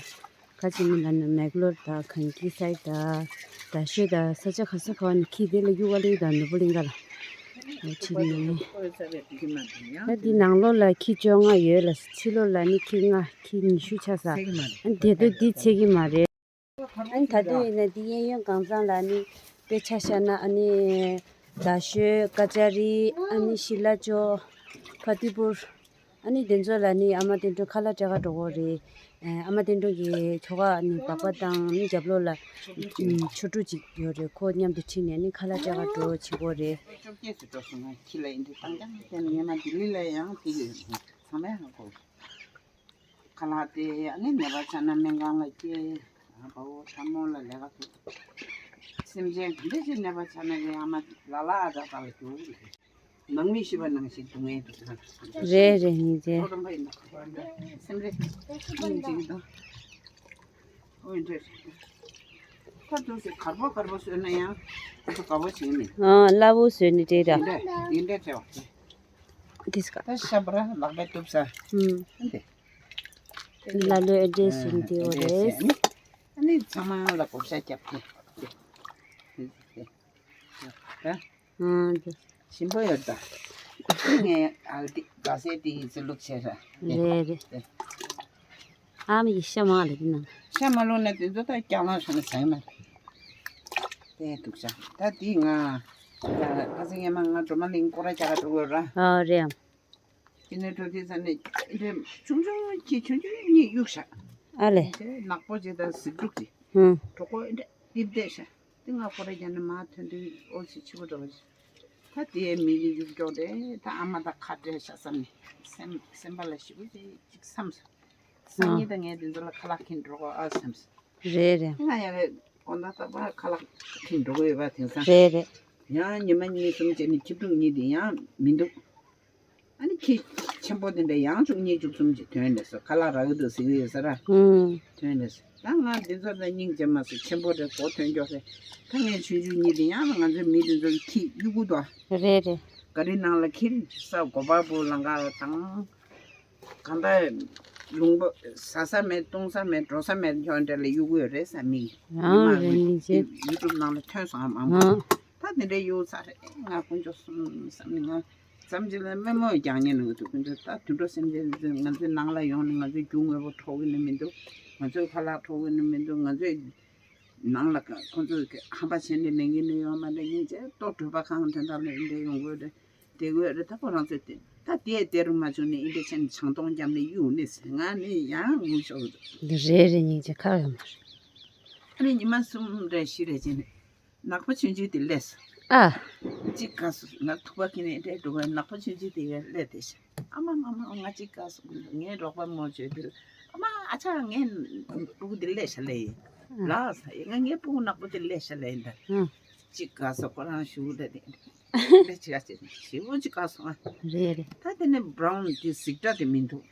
ཁ་ཅིག་ནི་ལ་ནི་མེག་ལོར་དང་གངས་སྐྱིད་སའི་དང་རྡ་ཤོད་དང་ས་ཆ་ག་ས་ག་བ་ནི་ཁྱི་དེ་ལ་གཡུག་ག་ལེ་དང་ནོར་བུ་གླིང་ག་ལ་ཁྱི་ནི། ད་འདི་ནང་ལོགས་ལ་ཁྱི་བཅོ་ལྔ་ཡོད་ལ། ཕྱི་ལོགས་ལ་ནི་ཁྱི་ལྔ་ཁྱི་ཉི་ཤུ་ཆགས་ས། ཨ་ནི་དེ་ཚོ་འདི་ཚད་ཀྱི་མ་རེད། ཨ་ནི་ད་དུང་ཡིན་ན་འདི་གཡས་གཡོན་གང་ཚང་ལ་ནི་དཔེ་ཆ་བཞག་ན་ཨ་ནི་རྡ་ཤོད་ཀ་ཅ་རི། ཨ་ནི་ཤི་ལ་ཅོ། ཕ་ཏི་པུར། ཨ་ནི་དེ་ཚོ་ལ་ནི་ཨ་མ་བསྟན་སྒྲོན་ཁ་ལག་སྤྲད་ག་འགྲོ་གོ་རེད། ཨ་མ་བསྟན་སྒྲོན་གྱི་ཁྱོ་ག་ནི་སྦག་སྦག་དང་ནི་རྒྱབ་ལོགས་ལ་ཆོ་འཕྲུལ་ཅིག་ཡོད་རེད། ཁོ་མཉམ་དུ་ཁྲིད་ནས་ནི་ཁ་ལག་སྤྲད་ག་འགྲོ་བྱེད་གོ་རེད། བཅོ་བརྒྱད་ཙམ་འགྲོ་སོང་ང་ཁྱི་ལ་ཡིན་དུས་བཏང་ཀྱང་བསྟན་ངས་མ་ལྡི་ལི་ལ་ཡང་དེ་ཡོད་ཚང་མས་ཧ་གོ། ཁ་ལག་དེ་ཨ་ནི་ནད་པ་ཆགས་ན་སྨན་ཁང་ལ་སྐྱེལ། ཨ་ཕ་བོ་ཁྲ་མོ་ལ་ལས་ཀ་ཐུབ། སེམས་ཅན་ག་འདྲ་ཞིག་ནད་པ་ཆགས་ན་ཡང་ཨ་མ་ལ་ལ་ཨ་ད་ལྟ་ལ་རྒྱུག་རེད། ནང་མི་ཤི་བ་ནང་བཞིན་སྡུག་བསྔལ་འདུག་ན། རེད་རེད་ཡིན་ཚེ། ཁོ་རང་པ་ཡིན་ན་སེམས་རེ་སྙིང་རྗེ་གི་དང་། ཨོ་ཡིན་འདྲ་རེད། ཁ་ཐུག་སེ་གར་པོ་གར་པོ་བཟོས་ན་ཡང་ཁོ་ཚོ་དགའ་པོ་བྱེད་མི། ཨ་སླ་བོ་བཟོས་ནི་འདྲེ་ར། ཡིན་འདྲ་ཡིན་འདྲ་བྱས་པ། དེ་སྐ། ད་ཤ་བ་ར་ལག་པས་གཏུབ་ས། ཨུམ། འདི། ལ་ལོའི་ཨེ་འདྲས་ཟིན་དེ་འོ་རེད། ཨ་ནི་ཚང་མ་ལ་བགོ་བཤའ་རྒྱབ་ཀྱི། ད། ཨང་། ཞིམ་པོ་ཡོད་ད། ངས་ཨ་ལ་ཏི་ག་སེ་ཏི་ཡི་ཚེ་ལུག་བྱས་ར། རེད་རེད། ཨ་མ་ཡི་ཤ་མ་ལ་ཏི་ན། ཤ་མ་ལུག་ན་དེ་ཚོ་ད་སྐྱག་ལང་ཤོ་ན་ཟང་ན། དེ་འདུག་ཤ་ད་དེ་ང་། ད་ཁ་སེ་ངས་མ་ང་སྒྲོལ་མ་གླིང་སྐོར་ར་རྒྱག་ག་འགྲོ་དགོས་ར། ཨ་རེད་ཨམ། དེ་ནས་འགྲོ་དུས་ས་ནས་འདྲེ་ཆུང་ཆུང་གི་ཆུང་ཆུང་གཉིས་གཡུགས་ཤག་ཨ་ལས། དེ་ནག་པོ་ཅིག་དང་གཟིག་ཕྲུག་ཅིག་ཧུམ། གྲོགས་པོ་འདྲ་རྡིབ་བསྡད་ཤག་དེ་ང་ཁོ་ར་རྒྱ་ནས་མར་ཐོན་དུས་ཨོ་ཙི་ཕྱི་པོ་འདྲ་བོ་ཅིག་ད་དེའི་མི་གི་གཡུག་ཀྱོག་རེད། ད་ཨ་མ་དང་ཁ་བྲལ་ཤག་བསམ་ནས་སེམས་སེམས་པ་ལ་ཞེ་པོ་ཅིག་ཅིག་བསམ་སོང་། སང་ཉིན་ད་ངས་དེ་ཚོ་ལ་ཁ་ལག་འཁྱེར་འགྲོ་དགོས་ཨ་བསམ་སོང་། རེད་རེད། ང་ཡང་དགོང་དག་རྟག་པར་ཁ་ལག་འཁྱེར་འགྲོ་གི་ཡོད་པ་དེང་སང་། རེད་རེད། ཡང་ཉི་མ་གཉིས་གསུམ་བྱས་ནས་ཁྱི་ཕྲུག་གཉིས་དེ་ཡང་མི་འདུག་ཨ་ནི་ཁྱི་ཆེན་པོ་དེ་འདྲ་ཡང་བཅུ་གཉིས་བཅུ་གསུམ་གྱི་ཐོན་ནས་སོ་ཁ་ལག་རག་གི་འདུག་ཟེར་གི་ཡོད་ས་ར། ཨུམ། ཐོན་ནས་སོ་ད་ང་འདི་ཚོ་ལ་སྙིང་རྗེ་མ་སོ་ཆེན་པོ་རེད་མགོ་ཐོན་ཀྱོག་རེད། ད་ངས་ཆུང་ཆུང་གཉིས་དེ་ཡང་ང་ཚོའི་མི་དེ་ཚོ་གི་ཁྱི་གཡུག་གུ་དོ། རེད་རེད། ག་རི་ནང་ལ་ཁྱི་ས་སྒོ་པར་བུ་ལང་ཀ་དང་། གང་ལྟར་ལུང་པ་ཟ་ས་མེད་བཏུང་ས་མེད་འགྲོ་ས་མེད་ཁྱོད་འདྲ་ལ་གཡུག་གུ་ཡོད་རེད་ས་མི་ཡང་རེད་མི་ཚེ། ཡུ་ཊུབ་ནང་ལ་ཐོན་སོང་ཨ་མ་མ་ཨ། ད་དེ་འདྲའི་གཡུག་ས་རེད་ང་དཀོན་མཆོག་གསུམ་བསམ་ནས་ང་མཚམས་ཅིག་ལ་དམོད་མོ་རྒྱག་ཉེན་ནང་དུ་དཀོན་མཆོག་ད་དུད་འགྲོ་སེམས་ཅན་ང་ཚོའི་ནང་ལ་ཡོང་ནས་ང་ཚོའི་རྒྱུ་དངོས་པོ་འཕྲོག་གི་ནི་མི་འདུག་ང་ཚོའི་ཁ་ལག་འཕྲོག་གི་ནི་མི་འདུག་ང་ཚོའི་ ནང་ལ་ཁོང་ཚོས་ཧམ་པ་བྱས་ནས་ལེན་གྱི་ནི་ཡོད་མ་རེད། སྙིང་རྗེ། ལྟོ་གྲོད་པ་གང་དོན་དག་ལ་འདི་འདྲ་ཡོང་དགོས་རེད། དེ་དགོས་རེད། ད་ཁོ་རང་ཚོས་དེ་ད་དེ་དེ་རུ་མ་བྱུང་ནས་འདི་འདྲ་བྱས་ནས་ཆང་འཐུང་བརྒྱབ་ནས་གཡུག་ནས་ཟེར། ང་ནི་ཡང་ངུ་ཤོར་འདུག་འདི་རེད་རེད། སྙིང་རྗེ་ཁག་ཡོད་མ་རེད། ཨ་ནི་ཉི་མ་གསུམ་རེ་བཞི་རེ་བྱས་ནས། ནག་པོ་ཆུང་ཆུང་དེ་སླེབས་སོང་། ཨ། གཅིག་དགའ་སོང་། ང་ཐུག་པ་ཁྱེར་ནས་འདྲེ་འགྲོ་གི། ནག་པོ་ཆུང་ཆུང་དེ་ཡར་སླེབས་བསྡད་ཤག་ཨ་མ་མ་མ། ང་གཅིག་དགའ་སོང་། ངའི་རོགས་པ་མོ་བྱོས་དེར། ཨ་མ་ཨ་ཅག་ངའི་སྤུ་གུ་དེ་སླེབས་ཤག་ལབ་ཡིན། ལགས་ས་ཡིན། ང་ངའི་སྤུ་གུ་ནག་པོ་དེ་སླེབས་ཤག་ལབ་ཡིན་ད། ཨ། གཅིག་དགའ་སོང་། ཁོ་རང་ཞུ་ད་དེ་འདྲེ་ཅིག་ག་ཅེ་ཞེ་པོ་ཅིག་དགའ་སོང་ཨ། རེད་རེད། ད་དེ་ནས་བྷ་རའུན་དེ་གཟིག་འདྲ་དེ་མི་འདུག་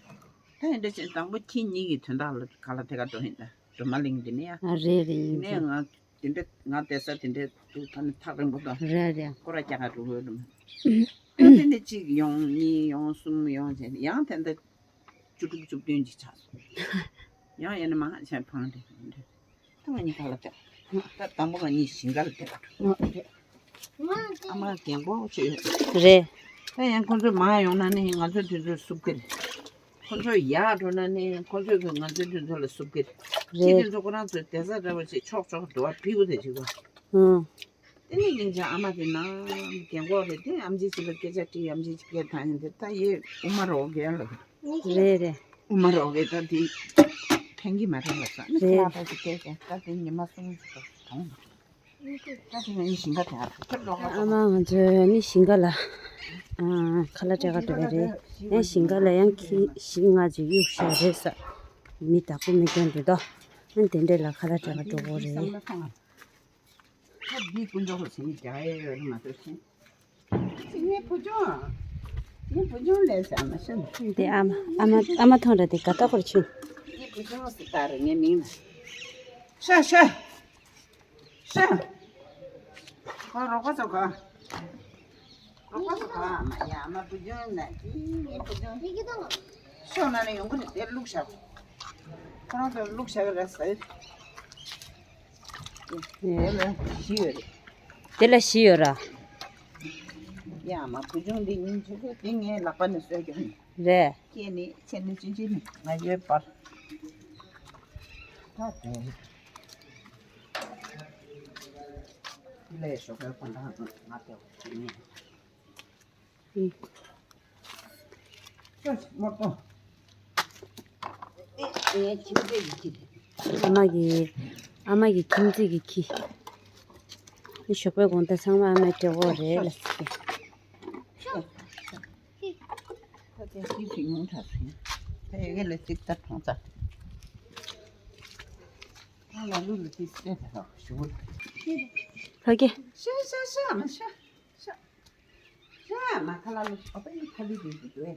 ད་ཡིན་འདྲ་ཅན་དང་པོ་ཁྱེད་གཉིས་ཀྱི་དོན་དག་ལ་ག་ལ་དེ་ག་འགྲོ་ཡིན་ད། སྒྲོལ་མ་གླིང་དེ་ནས་ཨ། ཨ་རེད་རེད། ཡིན་ནས་ང་དེ་འདྲ་ང་བསྡད་ས་དེ་འདྲ་འདུག་ད་ནི་ཐག་རིང་པོ་དང་། རེད་རེད། སྐོར་ར་རྒྱག་ག་འགྲོ་དགོས་རེད་མ། ད་དེ་ནས་གཅིག་ཡོང་གཉིས་ཡོང་གསུམ་ཡོང་བྱས་ནས་ཡང་དེ་འདྲ་བཅུ་དྲུག་བཅུ་བདུན་ཅིག་ཆགས་སོང་། ཡང་ཡིན་ན་མ་ཧ་ཅང་ཕངས་ཏེ་ད་ང་གཉིས་ཁ་ལ་བསྡད། ད་དང་པོ་ང་གཉིས་ཞིང་ཁ་ལ་བསྡད་པ་འགྲོ། ཨ་མ་རྒན་གོག་ཅིག་ཡོད་རེད། ད་ཡང་ཁོང་ཚོ་མར་ཡོང་ན་ནི་ང་ཚོ་དེ་ཚོ་བསུབ་ཀྱི་རེད། ཁོ་ཚོ་ཡར་འགྲོ་ན་ནི་ཁོ་ཚོས་ཀྱིས་ང་ཚོའི་དུས་ཚོད་ལ་བསུབ་ཀྱི་རེད། ཁྱེད་རེད། དེ་ཚོ་ཁོ་རང་ཚོའི་བསྡད་ས་འདྲ་བོ་ཞིག་ཕྱོགས་ཕྱོགས་འགྲོ་བ་ཕི་གུ་དེ་བྱེད་དགོས། ཨང་། དེ་ནས་སྙིང་རྗེ་ཨ་མ་དེ་ན་རྒན་གོག་རེད་དེ། ཨམ་ཆི་ཞིག་ལ་སྐད་ཆ་དྲིས། ཨམ་ཆི་ཞིག་སྐད་བཏང་ཡིན་དེ། ད་ཡེ་དབུ་མ་རོགས་རྒན་ལ། རེད་རེད། དབུ་མ་རོགས་རྒན་ད་དེ་ཕན་གྱི་མ་རེད་ལ་ས་ནི། རེད། ཁ་ལག་ད་དེ་སྐད་རྒན་ད་དེ་ཉི་མ་གསུམ་ཞིག་ག་གཏོང་། ད་དེ་ང་ཡི་ཞིང་ཁ་དེ་ཨ་ཐུག་ཐུག་ལོག་ཨ་མ་ང་ཚོ་ནི་ཞིང་ཁ་ལ་ཨ་ཁ་ལག་སྤྲད་ག་འགྲོ་གི་རེད། ཡང་ཞིང་ཁ་ལ་ཡང་ཁྱི་བཞི་ལྔ་ཅིག་གཡུགས་བཞག་རེད་ས། མི་བདག་པོ་མེད་མཁན་འདུག་ད། ཨ་དེ་འདྲས་ལ་ཁ་ལག་སྤྲད་ག་འགྲོ་དགོས་རེད། ད་འདི་ཀུན་རྫོབ་ཟིན་རྒྱག་ཡས་ཡོད་རེད་མ་གཏོགས་ཤིང་། ངའི་བུ་ཆུང་། ངའི་བུ་ཆུང་ལས་ཟ་མ་ཤེས། དེ་ཨ་མ་ཨ་མ་ཨ་མ་མཐོང་ར་དེ་དགའ་ད་ཁོར་ཆུང་། ངའི་བུ་ཆུང་སི་ཏཱ་རེད་ངའི་མིང་ལ། ཤ་ཤ་ཤ། ཁོ་རོགས་པ་ཚོ་ག་རོགས་པ་ཚོ་ག་ཨ་མ་ཡ་ཨ་མ་བུ་ཆུང་ན་ཅི་ངའི་བུ་ཆུང་། ཤོག་ན་ནས་ཡོང་གི་རེད། དེར་བླུགས་བཞག་ཁོ་རང་ཚོ་བླུགས་བཞག་གི་རེད་ཟེར། དེ་ལ་བཞི་ཡོད་རེད། དེ་ལ་བཞི་ཡོད་ར། ཡ་མ་བུ་ཆུང་འདི་སྙིང་རྗེ་པོ་དེ་ངའི་ལག་པ་ནས་གསོས་ཀྱང་རེད། ཁྱེད་ནི་ཁྱེད་ནི་ཅི་ཅི་ནི་ང་ཡོད་པར། ད་དེ་ལས་ཞོགས་པའི་དགོང་དག་ང་དེ་བ་ཁྱེད་ནི། ཨང་། ཅོ་མོ་ཏོ། ཨེ་ངའི་ཁྱིམ་མཚེས་ཀྱི་ཁྱི་རེད། ཨ་མ་གི་ཨ་མ་གི་ཁྱིམ་མཚེས་ཀྱི་ཁྱི། ཨེ་ཞོགས་པའི་དགོང་དག་ཚང་མ་ཨ་མའི་སྤྲད་དགོས་རེད་ལ་ཟེར། ད་དེ་ཁྱི་ཁྱི་ཉུང་དྲགས་སོང་། ད་ཡ་གི་ལ་ཅིག་ད་གྲོང་ཚ། ད་ལ་ལུ་ལ་ཅིག་སྤྲད་ད་ཞུ། ཕ་གི། ཤ་ཤ་ཤ་མ་ཤ། ཤ། ཤ་མ་ཁ་ལ་ལུ་ཨ་པ་ཡི་ཁ་ལི་དེ་དེ་དེ།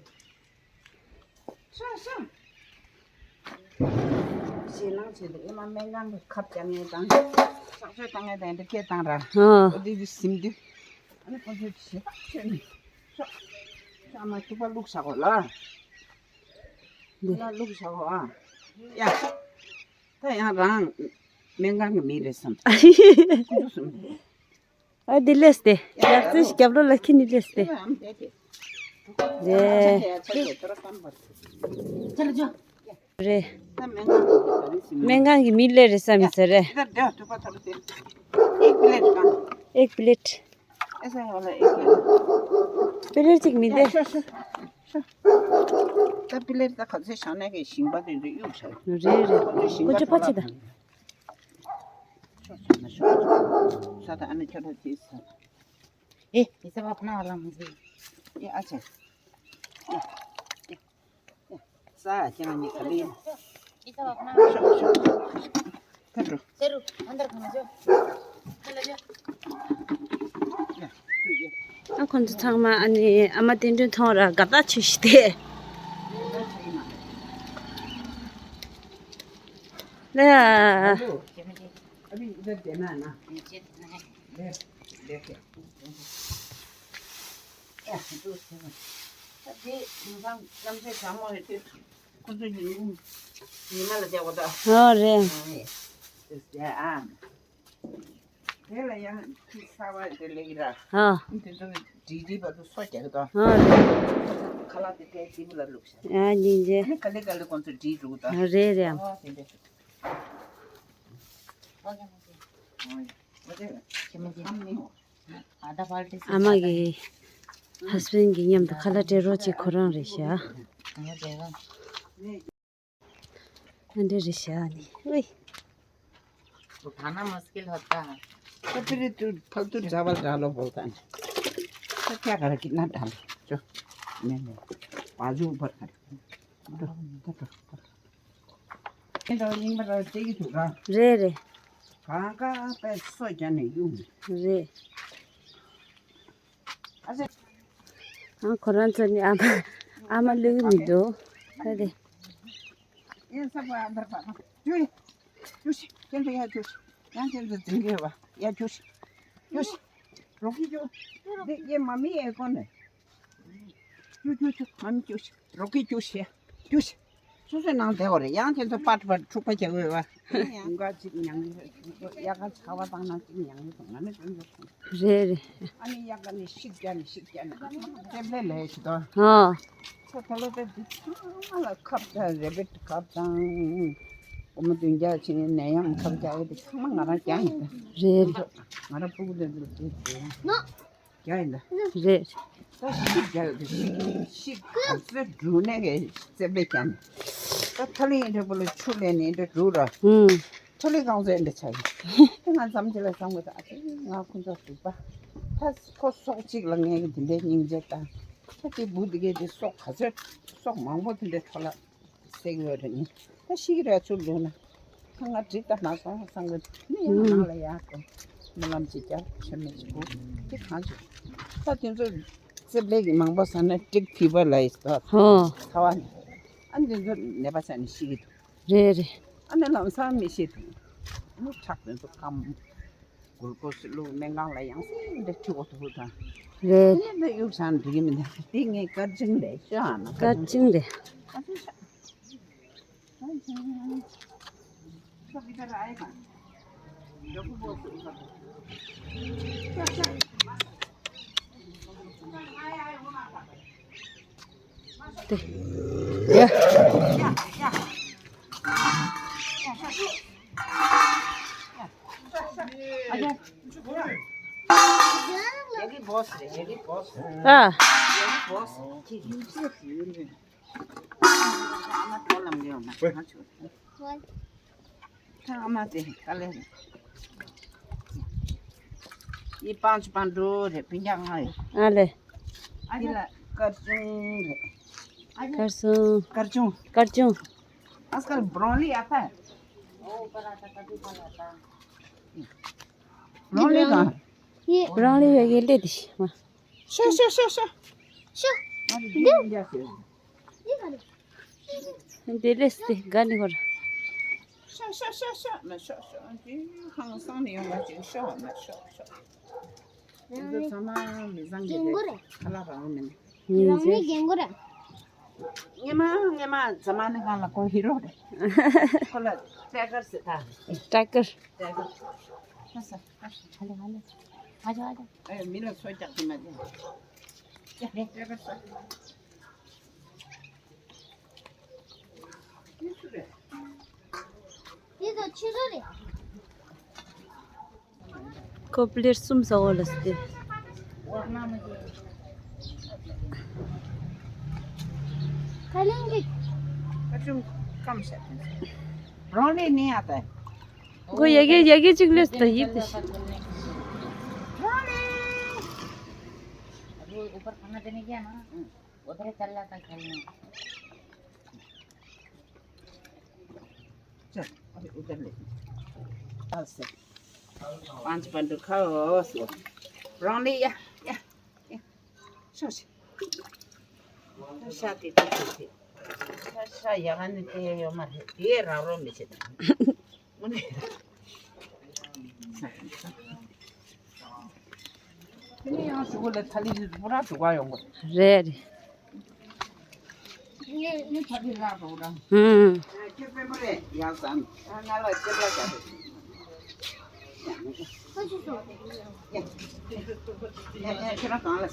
ཤ་ཤ། ཞེད་སྣང་བྱེད་དུས་ཨེ་མ་སྨན་ཁང་གི་ཁབ་རྒྱག་ངེས་དང་། གསང་སྤྱོད་བཏང་ངེས་དང་འདི་སྐད་བཏང་ར། ཨ། ཨོ་དེ་དེ་ཟིན་དུས། ཨ་ནི་ཁོ་ཚོས་ཞེ་ཐག་ཆོད་ནས། ཤ། ཤ་མ་ཐུག་པ་བླུགས་བཞག་གོ་ལ། འདི་ལ་བླུགས་བཞག་གོ་ཨ། ཡ། ད་ཡང་རང་སྨན་ཁང་གི་མི་རེད་བསམ། ཁོ་ཚོ་བསམ། ཨ་དེ་ལས་ཏེ། ཡག་རྩེ་ཞིག་རྒྱབ་ལོགས་ལ་ཁྱི་ནི་ལས་ཏེ། རེད། རེད། སྨན་ཁང་གི་མི་སླེབས་རེད་བསམ་ཡིན་ཟེར་རེད། एक प्लेट। एक प्लेट। प्लेट གཅིག་མི་འདུག་ད་པི་ལེར་ད་ག་ཚོད་བཞག་ནས་ཀྱི་ཞིང་པ་དེ་ཚོ་གཡུག་བྱ། རེད་རེད། ཁོ་ཚོ་ཞིང་པ་ཁོ་ཚོ་ཕ་ཆེ་ད། ཤོག་ཤོག་ཤོག་ཤོག་ས་ད་ཨ་ནི་ཁྱོད་ད་ཅི་ས། ཨེ། ཨི་ས་བ་ཕ་ན་ལ་མི་ཟེར། ཨེ་ཨ་ཆེ། ཨེ། ཨེ། ས་ཨ་ཁྱེད་ང་གཉིས་ག་ལེ་ཡིན། ཨི་ས་བ་ཕ་ན། ཤོག་ཤོག་ཤོག་ད་འགྲོ། ཟེར་རུ་ཨ་འདར་ཁ་ན་ཅོ། ཁ་ལ་ཅོ། ཡ། ཨ་ཁོང་ཚོ་ཚང་མ་ཨ་ནི་ཨ་མ་བསྟན་སྒྲོན་མཐོང་ར་དགའ་ཐག་ཆོད་ཤི་སྟེ། ལ། ཨོ་རེད། དེ་ལ་ཡང་ཁྱི་གསར་པ་དེ་ལེགས་ར། ཨ། དེ་ཚོ་བྲིས་བྲིས་བར་དུ་སོ་རྒྱག་གི་དང་། ཨ་རེད། ཁ་ལག་དེ་ཏའི་སྐྱིད་པོ་ལ་བླུགས་ཤག་ཨ་ཉིན་རེ། ཨ་ནི་ག་ལེ་ག་ལེ་ཁོང་ཚོ་བྲིས་འགྲོ་གི་དང་། ཨ་རེད་རེད། ཨ་དེ་འདྲ་ཞིག་ཨ་མ་གི་ཧ་སི་བེན་གི་མཉམ་དུ་ཁ་ལག་སྤྲད་རོགས་བྱེད། ཁོ་རང་རེད་ཤག་ཨ་འདྲ་རེད་ཤག་ནི། ཝེ། उठाना मुश्किल होता है। तो फिर तू फालतू चावल डालो बोलता है। तो क्या करे, कितना डालो? जो, नहीं, नहीं। बाजू ऊपर कर। उठो, उठो, उठो। ये तो इन पर रस्ते की छुरा। रे, रे। कहाँ का पैसों क्या नहीं यूं। रे। अच्छा। ཨ། ཁོ་རང་ཚོ་ནི་ཨ་མ་ཨ་མ་ལུས་མི་འདུག་ད་དེ། ये सब अंदर पाना। क्यों? क्यों? कैसे या क्यों? यहाँ कैसे जिंदगी है? या क्यों? क्यों? रोकी क्यों? देख, ये मम्मी है, कौन है? क्यों, क्यों, क्यों? मम्मी क्यों? रोकी क्यों? क्यों? སོ་སོའི་ནང་བསྡད་པ་རེད། ཡང་དེ་ཚོ་པར་པར་འཁྲུག་པ་རྒྱག་འོས་པ། ཡང་ཀ་གཅིག་མྱང་གི་རེད། དབྱར་ཁ་ཚ་བ་བཏང་ན་གཅིག་མྱང་གི་འདུག་ང་ནི་དོན་དུ་མཐོང་། རེད་རེད། ཨ་ནི་དབྱར་ཁ་ནི་ཤིག་རྒྱག་ནི་ཤིག་རྒྱག་ནི་ལྟེབ་ལེ་ལེ་ཞིག་དང་། ཧོ། ཁོ་ཐོ་ལོ་པེ་འདི་ཚང་མ་ལ་ཁབ་དང་རེ་བེད་ཁབ་དང་། སྒོར་མོ་བདུན་བརྒྱ་ཕྱིན་ནས་ནད་ཡམས་ཁབ་རྒྱག་ཡོད་དེ་ཚང་མ་ང་རང་རྒྱག་ཡིན་ད། རེད། ང་རང་ཕྲུ་གུ་དེ་ཚོ་ལ་དེ་བྱས། རྒྱག་ཡིན་ད། རེད། ད་ཤིག་རྒྱག་ཡོད་དེ་ཤིག་ཤིག་ག་ཚོད་འབྲུ་ནས་གི་རྩེ་པེ་ཀྱང་། ད་ཐ་ལི་ཡིན་འདྲ་པོ་ལ་ཆུ་ལས་ནི་འདྲ་འབྲུ་ར། ཧུམ། ཐ་ལི་གང་ཚོད་འདྲ་ཆ་ཡིན། དེ་ང་འཛམ་གྱི་ལ་བསམ་གི་ད་ཨ་ཅེ་ང་ཁོ་ཚོ་སྡུག་པ། ད་ཁོ་སོག་གཅིག་ལ་ངས་གི་དེ་འདྲའི་སྙིང་རྗེ་ད། ད་དེ་བུ་དེ་གས་དེ་སོག་ག་ཚོད་སོག་མང་པོ་དེ་འདྲའི་ཐོག་ལ། སེ་གི་ཡོད་རེད་ནི། ད་ཤི་གི་རེད་ཚུར་འགྲོ་ན། ད་ང་འགྲིག་ད་མ་སོང་བསམ་གི་ནི་ཡང་ནང་ལ་ཡར་འགྲོ། སྨོན་ལམ་ཅིག་རྒྱབ་ཆོས་མེད་ཅིག་གོ། དེ་གང་ཅིག་ད་དེ་ཚོ་རྩེ་ལེ་གི་མང་པོ་ཟ་ན་ཏིག་ཕི་བར་ལ་ཡི་ཟ། ཧོ། ཚ་བ་ནི། ཨ་ནི་དེ་ཚོ་ནད་པ་ཟ་ནི་ཤི་གི་འདུག་རེད་རེད། ཨ་ནི་ལམ་སང་མི་ཤི་འདུག་ཨ་ནི་ཁྲག་དེ་ཚོ་སྐམ། གུལ་ཀོ་སི་བླུགས་སྨན་ཁང་ལ་ཡང་སེ་འདྲ་ཁྲི་གོ་ཐུག་དང་། རེད། དེ་ནས་འདི་གཡུག་བཞག་འགྲིག་གི་མི་འདུག་དེ་ངའི་དཀར་ཆིང་རེད་ཤོག་ཨ་ན། དཀར་ཆིང་རེད། ཨ་ཙི་ཤ། དེ། ཡ། ཡ་གི་བོས་རེད། ཡ་གི་བོས། ཨ། ཡ་གི་བོས། ཨ་མ་ཏོ་ལམ་ཡོང་ན་ང་ཆུ། ཐང་ཨ་མ་དེ་ཀ་ལེ་རེད། ཡི་པང་ཆུ་པང་འགྲོ་རེད། བུན་ཀྱང་ང་ཡོད། ཨ་ལེ། ཨ་དེ་ལ་དཀར་ཆུང་རེད། དཀར་ཆུང་། དཀར་ཆུང་། དཀར་ཆུང་། आजकल ब्राउनी आता है। ब्राउनी कहाँ है? ये ब्राउनी है, ये ले दी। हाँ। Show, show, show, show. Show. अरे, ये क्या है? ये वाले। ये ले दी, गाली कर। Show, show, show, show. मैं शो, शो। जी, हाँ, सामने ཡོང་བ་ཅིག་ཤོག་ན་ཤོག་ཤོག་འདི་ཚང་མ་མི་བཟང་གི་རེད། རྒན་གོ་རེད། ཁ་ལག་རང་མིན། རང་ནི་རྒན་གོ་རེད། ངེ་མ་ངེ་མ་ཛ་མ་ནི་གང་ལ་ཀོ་ཧི་རོ་རེད། ཁོ་ལ་ཏྲེ་ཀར་ཟེར་ད། ཏྲེ་ཀར། ཏྲེ་ཀར། ཧ་ས་ཧ་ས་ཧ་ལེ་ཧ་ལེ། ཨ་ཇ་ཨ་ཇ། ཨེ་མི་ལ་སོ་རྒྱག་གི་མ་རེད། ཡ་ཏྲེ་ཀར་ས། འདི་ཚོ་ཕྱི་རོལ་རེད། ཁོ་པླེཊ་གསུམ་ཟ་འོ་ལ་སྟེ། ཁོ་ཡ་གི་ཡ་གི་གཅིག་ལས་ད་ཡིབ་ད་ཤི། ऊपर खाना देने गया ना, उधर ही चल जाता खेलने। चल, अरे उधर ले। बस। पाँच पंडू खाओ। ब्राउनी या, या, या। Show, show. शादी तो की थी। शा या ने ते यो मारे। ये रावरो में से। དེ་ནས་ཡང་ཞུ་གོ་ལ་ཐ་ལི་ཞིག་པུ་ར་ཞུ་ག་ཡོང་གོ། རེད་རེད། ངས་ངས་ཐ་ལི་རག་འགྲོ་ར། ཧུམ། ཁྱེད་དཔོན་པོ་རེད་ཡག་ཙམ། ང་ལ་ཁྱེད་ལ་བྱ་རེད། ཁྱེད་རང་གང་ལ་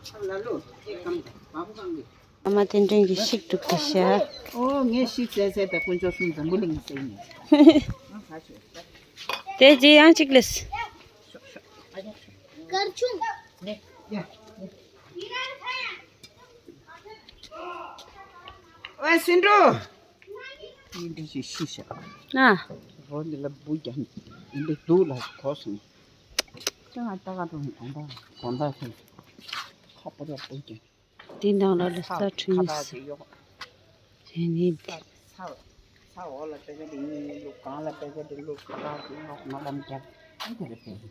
སོང་། ལ་ལོ་ཁྱེད་གང་མ་བུ་གང་གི། ཨ་མ་རྟེན་འབྲེལ་གྱི་ཤིག་འདུག་ད་ཤ། ཨོ་ངས་ཤིག་བཙལ་བཙལ་ད་དཀོན་མཆོག་གསུམ་འཛམ་བུ་གླིང་གི་སེང་ནས། དེ་རྗེས་ཡང་གཅིག་ལས། སྐར་ཆུང་། ཨ་སིན་འགྲོ། ཉིན་འདི་ཞིག་ཤི་ཤག་ཨ། རོ་འདི་ལ་འབུ་རྒྱག་ནས་འདི་འདི་སྡུག་ལ་གོ་སོང་། ཁྱོད་ང་ལྟ་ག་འགྲོ་ནས་དགོང་དག་དགོང་དག་ཁྱོད་ཁ་པོ་ར་འབུ་རྒྱག་འདི་ནང་ལ་ལ་ས་ཁ་ཁྲུས་ནས་ཁ་ས་ཡོག་དེ་ནི་ས་ས་འོག་ལ་པད་ཀ་དེ་གཉིས་བླུག་སྒང་ལ་པད་ཀ་དེ་བླུག་ཁ་ཁ་དེ་ལོག་ང་ལམ་རྒྱག་ཨ་དེ་རེད་པས།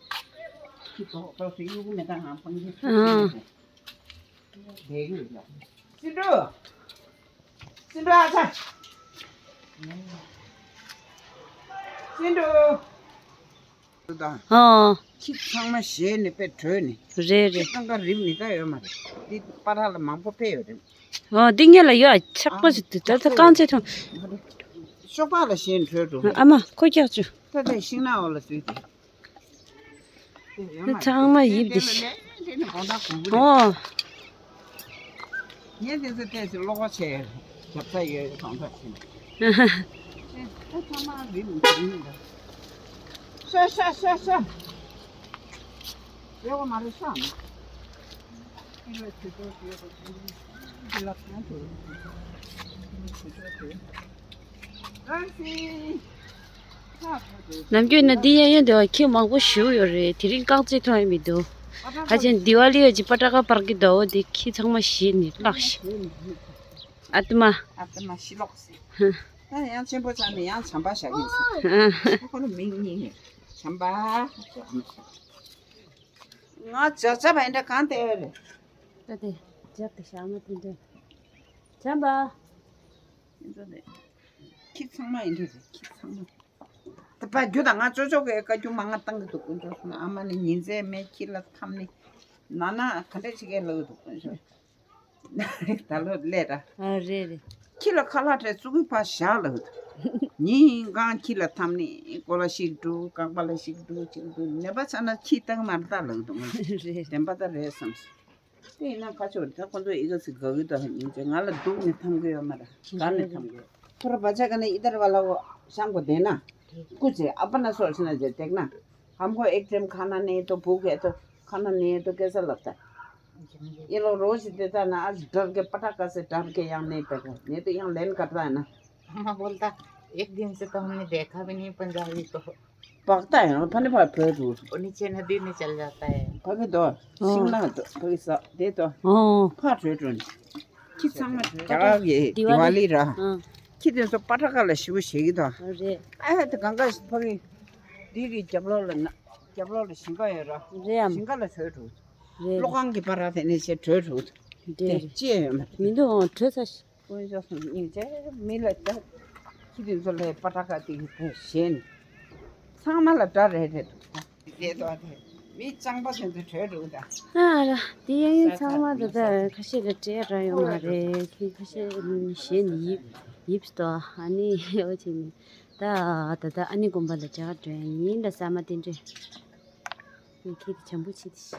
ཁྱི་ཏོག་ཏོག་སུ་གཡུག་གི་མེད་ད་ང་ཕང་གི་ཨ། སིན་འགྲོ། སིན་འགྲོ་ཨ་ཚ། སིན་འགྲོ། ཨ། ཁྱི་ཚང་མ་ཞེད་ནས་དཔེ་བྲོས་ནས། རེད་རེད། ཁྱི་ཀང་ཀ་རིབ་ནི་ད་ཡོད་མ་རེད། འདི་པ་ར་ལ་མང་པོ་ཕེ་ཡོད་རེད། ཨ་འདི་ངེད་ལ་ཡོད་ཆག་པོ་ཞིག་འདུག་ད་ད་རྐང་རྗེས་ཐོན། ཤོག་པ་ལ་ཞེད་བྲོས་འགྲོ། ཨ་མ་ཁོ་རྒྱག་བཅུག་ད་ད་ཤིང་ནགས་འོག་ལ་འཛུལ་ཏེ། ཚང་མ་ཡིབ་དེ་ཤི། ཨོ། ངས་དེ་ཚོ་ལྟས་ཚེ་བློ་ཁོག་ཆེ་རྒྱབ་ཚ་ཡོད་གང་ཐག་ཆེ། ཚང་མ་རིམ་རིམ་ལ། ཤ་ཤ་ཤ་ཤ། ཡོད་མ་རེད་ཤ། ནམ་རྒྱུན་ན་འདི་གཡས་གཡོན་དེ་བ་ཁྱི་མང་པོ་ཞིག་ཡོད་རེད། དེ་རིང་རྐང་རྗེས་ཐོན་ཡོད་མི་འདུག་ཧ་ཅང་དི་ཝ་ལི་ཡོད་ཅིག་པ་ཏྲ་ཀ་པར་གི་ཟླ་བོ་དེ་ཁྱི་ཚང་མ་ཞིག་ནི་བརླག་ཤི། ཨ་ཏི་མ། ཨ་ཏི་མ་ཤི་ལོག་སི། ཧ། ད་ཡང་ཆེན་པོ་ཆགས་ནས་ཡང་བྱམས་པ་བཞག་གིན་སོང་། ཧ། ཁོ་ཁོ་ལ་མིང་གཉིས་ནས་བྱམས་པ། ང་ཇག་ཇག་བ་འདྲ་གང་དེ་རེད། ད་དེ་ཇག་གི་ཞག་མ་དེ་འདྲ། བྱམས་པ། ཁྱི་ཚང་མ་ཡིན་འདྲ་རེད། ཁྱི་ཚང་མ། ད་པ་རྒྱུ་དང་ང་ཅོ་ཅོ་གི་བཀའ་རྒྱུ་མ་ང་བཏང་གི་འདུག་དཀོན་མཆོག་གསུམ་ཨ་མ་ནི་ཉིན་མཚན་མེད་ཁྱི་ལ་འཐམ་ནི། ན་ན་ག་འདྲ་བྱེད་མཁན་ལབ་གི་འདུག་དཀོན་མཆོག་ད་ལོ་སླེབས་ར། ཨ་རེད་རེད། ཁྱི་ལ་ཁ་ལག་སྤྲད་བཙུགས་གི་ཕར་བཞག་ལབ་གི་འདུག་ཉིན་གང་ཁྱི་ལ་འཐམ་ནི་མགོ་ལ་ཞིག་འབྲུ་རྐང་པ་ལ་ཞིག་འབྲུ་ཅིག་འབྲུ་ནད་པ་ཆགས་ན་ཁྱི་བཏང་མ་རེད་ད་ལབ་གི་འདུག་རེད། བདེན་པ་ད་རེད་བསམ་སོང་། དེ་ཡིན་ན་ཁ་ཕྱོགས་ད་ཁོ་ཚོ་ཨི་ག་ཚི་ག་གི་ད་ཉིན་ཚེ་ང་ལ་སྡུག་ནི་འཐམ་གི་ཡོད་མ་རེད། དགའ་ནི་འཐམ་གི་ཡོད། ཐོ་ར་བ་ཆ་ག་ནི་ཨི་དར་བ་ལ་འོ་ཤང་གོ་དེ་ན། ཀུ་ཚེ་ཨ་པ་ན་སོ་ཤི་ན་ཇེ་དེག་ན། ཧམ་གོ་ཨེག་ཏེམ་ཁ་ན་ནེ་ཏོ་བུ་གེ་ཏོ་ཁ་ན་ནེ་ཏོ་ཀེ་ས་ལབ་ད། ཨི་ལོ་རོ་ཞི་དེ་ད་ན་ཨ་ཌར་གེ་པ་ཏ་ཀ་སེ་ཌར་གེ་ཡང་ནེ་པེ་ག་ནེ་ཏོ་ཡང་ལེན་ཀ་ཏ་ན། अम्मा बोलता, एक दिन से तो हमने देखा भी नहीं पंजाबी को। བག་ད་ཡང་ཕ་ནི་ཕ་བོད་དུ། वो नीचे नदी में चल जाता है। ཕ་གི་དོ། ཤིང་ནགས་དོ་ཕ་གི་ས་དེ་དོ། ཨོ། ཕ་བྲོས་བྲོས་ནས། ཁྱི་ཚང་མ་བྲོས། རྒྱ་གར་གི་དི་ཝ་ལི། དི་ཝ་ལི། ཨ། ཁྱི་དེ་ཚོ་པ་ཏྲ་ཀ་ལ་ཞི་བོ་ཞེ་གི་དོ། རེད། ཨ་དེ་གང་ག་ཕ་གི་འདི་གི་རྒྱབ་ལོགས་ལ་ན་རྒྱབ་ལོགས་ལ་ཞིང་ཁ་ཡོད་ར། རེད་ཨམ། ཞིང་ཁ་ལ་བྲོས་བྲོས། རེད། གློག་ཁང་གི་པ་ར་དེ་ནས་ཆེ་བྲོས་བྲོས། རེད། དེ་ཅི་ཡོད་མ་རེད། མི་འདུག་ཨང་བྲོས་ས་ཞིག་དཀོན་མཆོག་གསུམ་སྙིང་རྗེ། མི་ལ་ལྟ། ཁྱི་དེ་ཚོ་ལ་པ་ཏྲ་ཀ་དེ་གི་དེ་ཞེན། ཚང་མ་ལ་དགྲ་རེད་རེད་འདུག་དེ་དོ་དེ་མི་ལྕང་པ་དེ་ཚོ་བྲོས་འགྲོ་གི་ད། ཨ་ར། དེ་ཡང་ཡང་ཚང་མ་དེ་ད་ཁ་ཤས་ལ་སྤྲད་ར་ཡོད་མ་རེད། ཁྱི་ཁ་ཤས་ཞེན་ཡིབ་ཡིབ་སྟོ་ཨ་ནི་ཡོ་ཆེ་ནི་ད་ད་ད་ཨ་ནི་དགོན་པ་ལ་བྱ་བ་འགྲོ་ཡིན་ལ་ས་མ་དེ་འདྲས་ཁྱི་དེ་བྱམས་པོ་ཆེ་དེ་ཤི།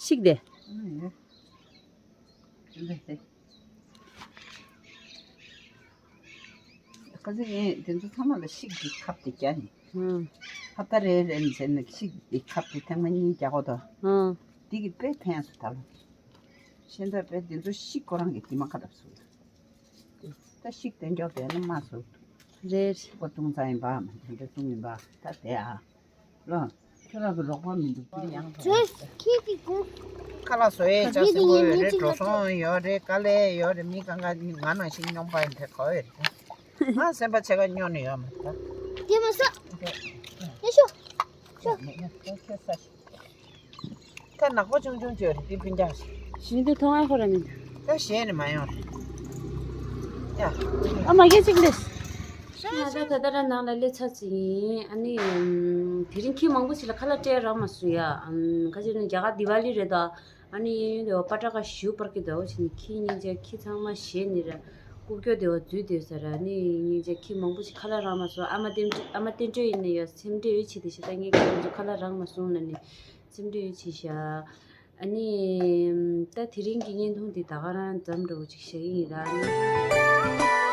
ཤིག་དེ། ཁ་སང་ངས་དེ་ཚོ་ཚང་མ་ལ་ཤིག་གི་ཁབ་དེ་བརྒྱབ་ནས། ཧུམ། ཧབ་ཏ་རེ་རེ་ནས་ཟེར་ནས་ཤིག་གི་ཁབ་དེ་ཐེངས་མ་གཉིས་བརྒྱབ་གོ་ད། ཧུམ། དེ་གི་དཔེ་ཕན་སོང་ད་ལོ། ཤེས་ད་དཔེ་དེ་ཚོ་ཤིག་ཁོ་རང་གི་དེ་མ་ཁ་ལབ་སོང་། ད་ཤིག་དེ་འཇོག་དེ་ནི་མ་སོང་། རེད། ཤིག་པ་བཏུང་ཚར་ཡིན་པ་མ་དེ་འདྲ་བཏུང་ཡིན་པ་ད་དེ་ཨ། ལོ། ཁྱོད་རང་གི་རོགས་པ་མི་འདུག་དེ་ཡང་ཚོས་ཁྱེད་ཀྱི་གོ། ཁ་ལག་བཟོ་ཡས་ཅག་སེམས་པོ་ཡོད་རེད། འགྲོ་སོང་ཡོད་རེད། དཀའ་ལས་ཡོད་རེད། མི་གང་ག་ང་ནང་བཞིན་སྨྱོན་པ་ཡིན་དེ་གོ་ཡོད་རེད། ང་སེམས་པ་ཆེ་ག་སྨྱོ་ནི་ཡོད་མ་རེད་ད། དེ་མ་ཟ། ཡ་ཤོ། ཤོ། ཁྱོད་ཁྱོད་ས་ཤི། ཁ་ནག་པོ་ཆུང་ཆུང་བྱོས་རེད་དེ་སྤུན་ཀྱག་ཞིག་བཞིན་དུ་མཐོང་ཨ་ཁོ་ར་མི་འདུག་ད་གཞས་ནི་མ་ཡོང་རེད། ཡ། ཨ་མ་གེ་ཅིག་ལེས། ང་ད་ད་ད་ར་ནང་ལ་སླེབས་ཚར་ཅིག་ཡིན། ཨ་ནི་དེ་རིང་ཁྱི་མང་པོ་ཞིག་ལ་ཁ་ལག་སྤྲད་རག་མ་སོང་ཡ། ཁ་ཅིག་ནི་རྒྱ་གར་དི་ཝ་ལི་རེད་ད། ཨ་ནི་གཡས་གཡོན་དེ་བ་པ་ཏྲ་ཀ་ཞུ་པར་གི་ཟླ་བོ་ཕྱིན་ནས་ཁྱི་སྙིང་རྗེ་ཁྱི་ཚང་མ་ཞེད་ནི་ར། ཀུ་ཀྱོ་དེ་བ་འཛུལ་བསྡད་ས་ར། ཨ་ནི་སྙིང་རྗེ་ཁྱི་མང་པོ་ཞིག་ཁ་ལག་རག་མ་སོང་། ཨ་མ་བསྟན་ཨ་མ་བསྟན་སྒྲོལ་ཡིན་ནི་ཡ་སེམས་ཁྲལ་ཡོད་ཆེ་དེ་ཞེ་ད་ངས་ཁྱི་ཚོ་ཁ་ལག་རག་མ་སོང་ལ་ནི་སེམས་ཁྲལ་ཡོད་ཆེ་ཤ། ཨ་ནི་ད་དེ་རིང་གི་བརྙན་ཐུང་འདི་ད་ག་རང་ཙམ་འདྲ་བོ་ཅིག་བཞག་གི་ཡིན་ར། ཨ་ནི།